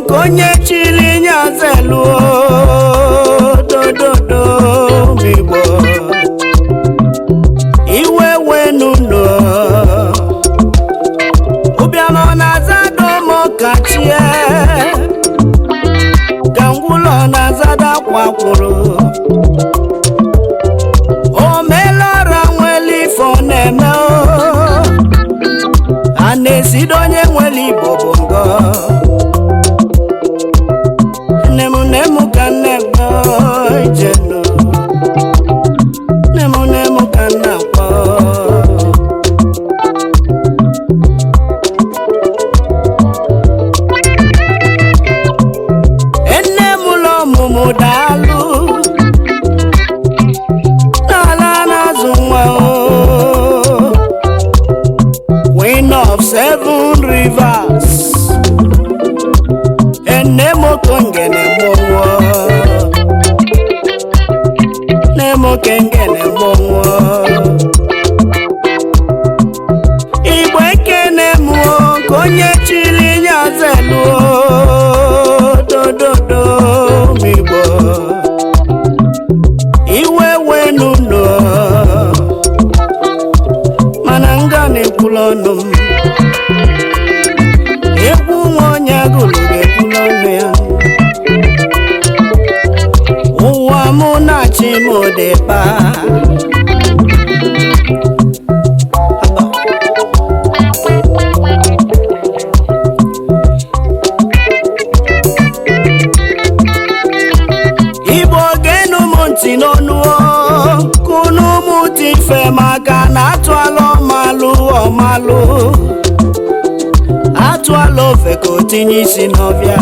Ka onye chili nyazeluo dododo Igbo iwe wenuno ụbịam na-aza domo kachie ka ngwụlọ na-azada kwakwụrụ omelọra nwele ife ọ na-eme o a na-esido onye nwere Igbo bụ ngọ. Nne m, nne m, ka nne m ijenu. Nne m, nne m, ka nna akpọ. Nne m ụlọ ọmụmụ, daalụ n'ala na-azụ nwa o. Queen of seven rivers, enemokongene mmọnwụ, nemokengene mmọnwụ. Igbo, ekene mụọ ka onye chili nyazeluo dododo. Igbo, iwe wenuno mana nga na-ekwulu ọnụ m. Egwu nwa onye agụlụ ga-ekwulu ọnụ ya. Ụwa mụ na-achị m dịkpa. Igbo, genu m ntị n'ọnụ kunu m dị mfe, maka na atụala ọmalụ ọmalụ, atụala ofe ka o tinye isi n'ọbịa.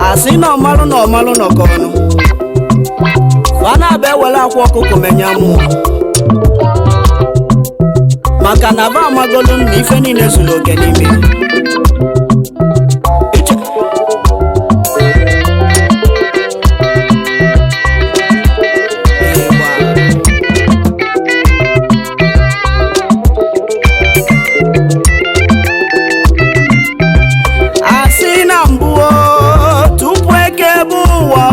Asị na ọmalụ na ọmalụ nọkọ ọnụ fana abịa ewere akwa ọkụkọ menya mmụọ, maka na va amagolu na ife niile zuru oke n'ime ya.